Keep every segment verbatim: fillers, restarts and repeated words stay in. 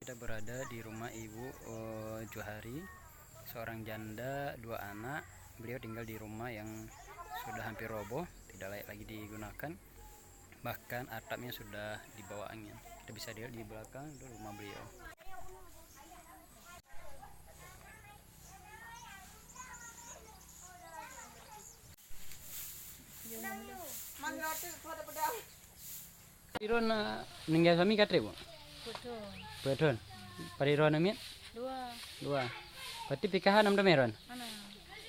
Saya berada di rumah Ibu, eh, Johari, seorang janda, dua anak. Beliau tinggal di rumah yang sudah hampir roboh, tidak layak lagi digunakan. Bahkan atapnya sudah dibawa angin. Kita bisa lihat di belakang itu rumah beliau. Droeneuh, eh, meuninggai suami ka trép, Bu? Peuet thon. Peuet thon. Padit droeneuh miet? Dua. Dua. Berarti P K H na meuteumé droeneuh? Hana.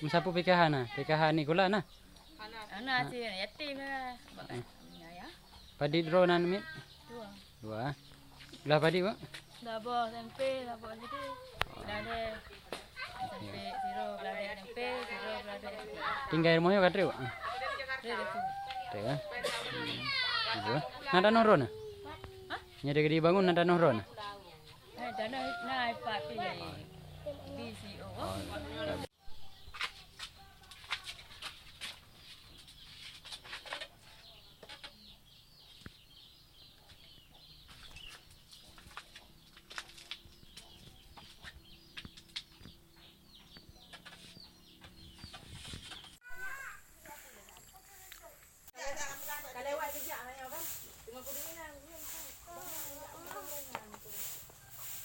Meusapeue P K H na? P K H aneuk sikula na? Hana, cit yatim lah. Padit droeneuh miet? Dua. Dua. Lah padit, Bu? Saboh S M P, saboh S D. Beurala S M P, sidroe beurala S M P, sidroe beurala S D. Tinggai rumoh nyoe ka trép, Bu? Trép, trép. Trép, eh? Hmm. Ibu, eh? Na tanoh droeneuh? Hah? Nyang ka dibangun na tanoh droeneuh? Eh, tanoh na ipak pi. Di C O. Oh,